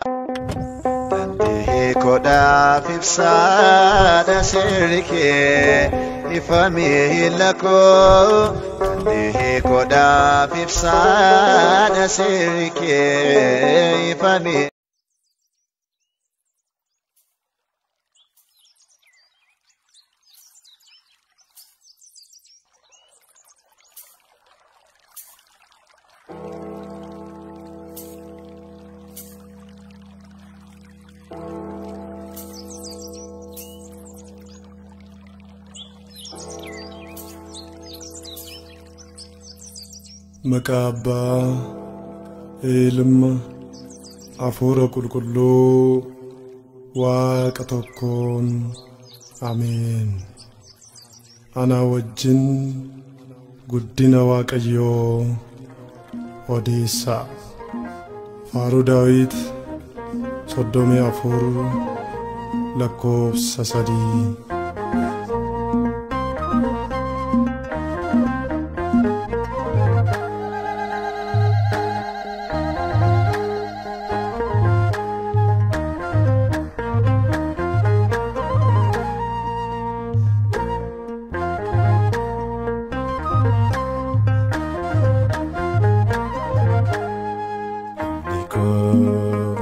Dandee koodhaaf ibsaadha seerri kee ifa miila koo. Dandee koodhaaf ibsaadha seerri kee ifa miila. Maqaa Abbaa, Ilma, Hafuura Qulqulluu, Waaqa tokkoon. Ameen. Ana wajjin guddina Waaqayyoo odeessaa. Faaruu Daawit 34 lakkoofsa 3.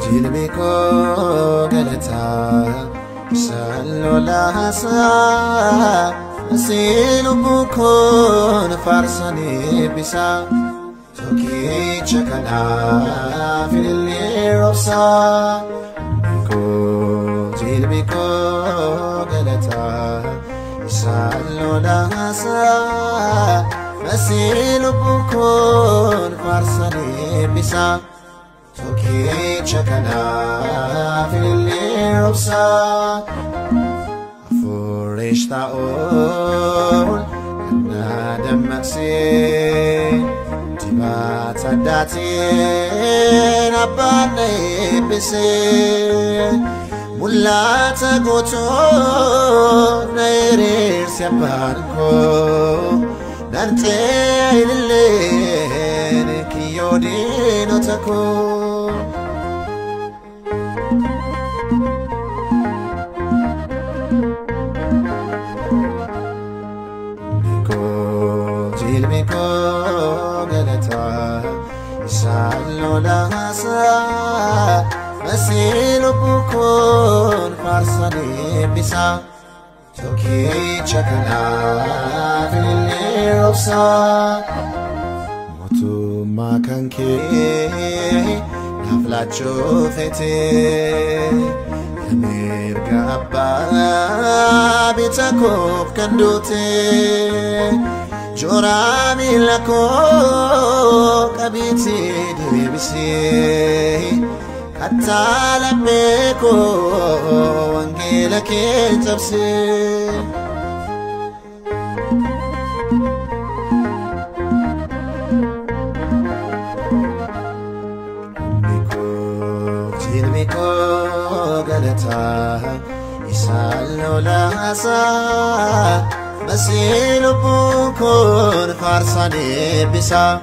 Jilbi koo galataa isaan lolaasaa asii lubbuu koon faarsanii eebbisaa tokkicha kanaaf ilillee roobsaa. Jilbi koo galataa isaan lolaasaa asii lubbuu koon faarsanii eebbisaa. Tokkicha kanaaf ilillee roobsaa. Hafuurri ta'uun kan na dammaqsee dibata addaatiin abbaan na eebbisee mul'ata guutuu na hiriirse abbaan koo nan ce'a ililleen kiyyoo diinota koo. Jilbi koo galataa isaan lolaasaa masii lubbuu koon faarsanii eebbisaa tokkicha kanaaf ilillee roobsaa. Mootummaa kan kee naaf laachuu feetee mirga abbaa bita koof kan duutee. Joraa miila koo qabiitii deebisee kattaa laphee koo wangeela kee cabsee. Jilbi koo galataa isaan lolaasaa. Masii lubbuu koon faarsaan eebbisaa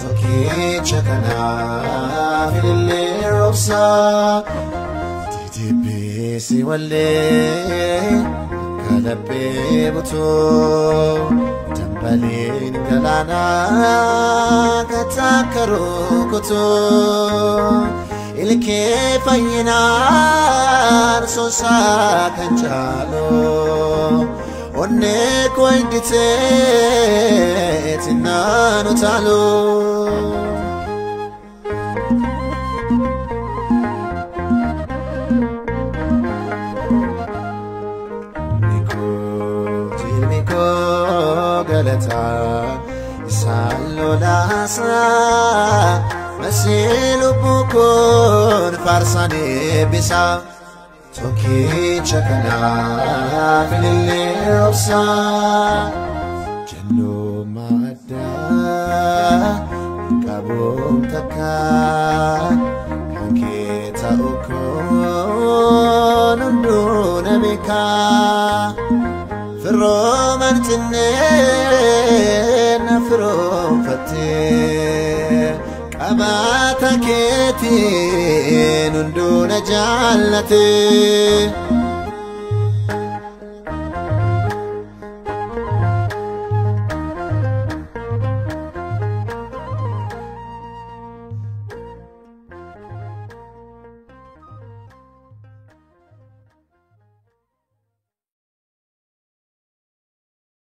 tokkicha kanaaf ilillee roobsaa. Didibbeessi wallee akka laphee butuu dambaliin galaanaa kattaa akka rukutuu ilkee fayyinaan soosaa kan caalu. Onnee koo hinditee xinnaan utaalu. Jilbi koo galataa isaan lolaasaa masii lubbuu koon faarsaan eebbisaa. Tokkicha kanaaf ilillee roobsaa. Jannummaa addaa qabuun takka kan kee ta'u koon hunduu na beekaa. Firooman xinnee na firoonfattee. Rahmata keetiin hunduu na jaallate.